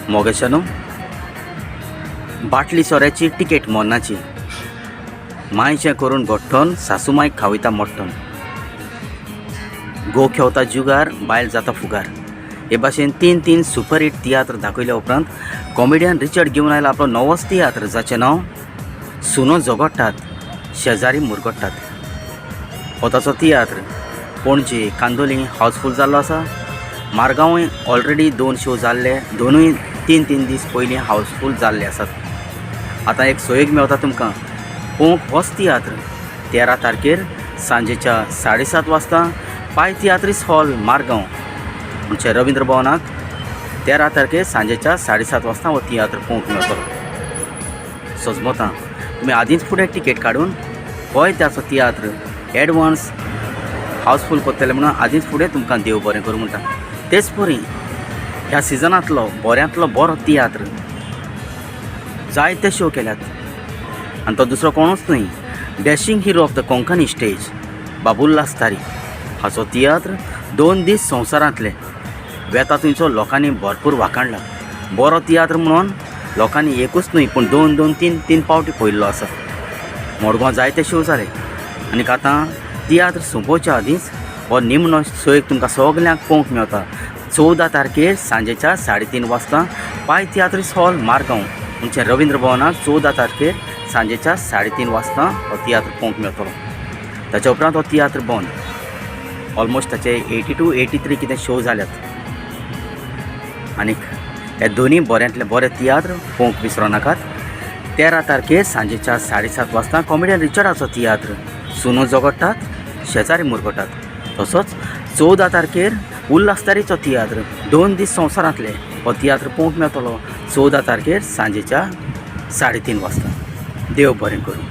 मोगेशानो, बाटली सोऱ्याची, टिकेट मोन्नाची. मायचें करून घोट्टन, सासू मायक खावयता मट्टन. घोव खेवता जुगार, बायल जाता फुगार. हे भाशेन तीन तीन सुपरहीट तियात्र दाखयल्या उपरांत कॉमेडियन रिचर्ड घेवन आयला आपलो नवोच तियात्र, जाचें नांव सुनो झगडटात शेजारी मुरगट्टात. हो ताचो तियात्र पणजे, कांदोली हावसफूल जाल्लो आसा. मारगांवूय ऑलरेडी दोन शो जाल्ले, दोनूय 3 3 दीस पयलीं हावसफूल जाल्ले आसात. आतां एक सोयीक मेवता तुमकां पळोवंक होच तियात्र 13 तारखेर सांजेच्या 7:30 वाजता पाय तियात्रीस हॉल, मारगांव, म्हणजे रविंद्र भवनाक. 13 तारखेर सांजेच्या 7:30 वाजता हो तियात्र पळोवंक मेळटलो. सजमतां तुमी आदींच फुडें टिकेट काडून होय ताचो तियात्र एडवांस हावसफूल करतले म्हणून आदींच फुडें तुमकां देव बरें करूं म्हणटा. तेच परी ह्या सिजनांतलो बऱ्यांतलो बरो तियात्र, जायते शो केल्यात आनी तो दुसरो कोणूच न्हय, dashing hero of the Konkani stage बाब उल्हास तारी हाचो तियात्र दोन दीस संवसारांतले. वेता थंयचो लोकांनी भरपूर वाखाणला. बरो तियात्र म्हणून लोकांनी एकूच न्हय पूण दोन दोन, तीन तीन पावटी पळयल्लो आसा. मडगांव जायते शो जाले आनीक आतां तियात्र सोंपोवच्या आदींच हो निमणो सोयीक तुमकां सगल्यांक पळोवंक मेवता, 14 तारखेर सांजेच्या 3:30 वाजता पाय तियात्रीस हॉल, मारगांव, म्हणजे रविंद्र भवनाक. 14 तारखेर सांजेच्या 3:30 वाजता हो तियात्र पळोवंक मेळटलो. ताच्या उपरांत हो तियात्र बंद. ऑलमोस्ट ताचे 82, 83 कितें शो जाल्यात. आनीक हे दोनूय बऱ्यांतले बरे तियात्र पळोवंक विसरो नाकात. 13 तारखेर सांजेच्या 7:30 वाजता कॉमेडियन रिचर्डाचो तियात्र सुनो झगडटात शेजारी मुरगटात, तसोच 14 तारखेर उल्हास तारीचो तियात्र दोन दीस संवसारांतले. हो तियात्र पळोवंक मेळटलो 14 तारखेर सांजेच्या 3:30 वाजता. देव बरें करूं.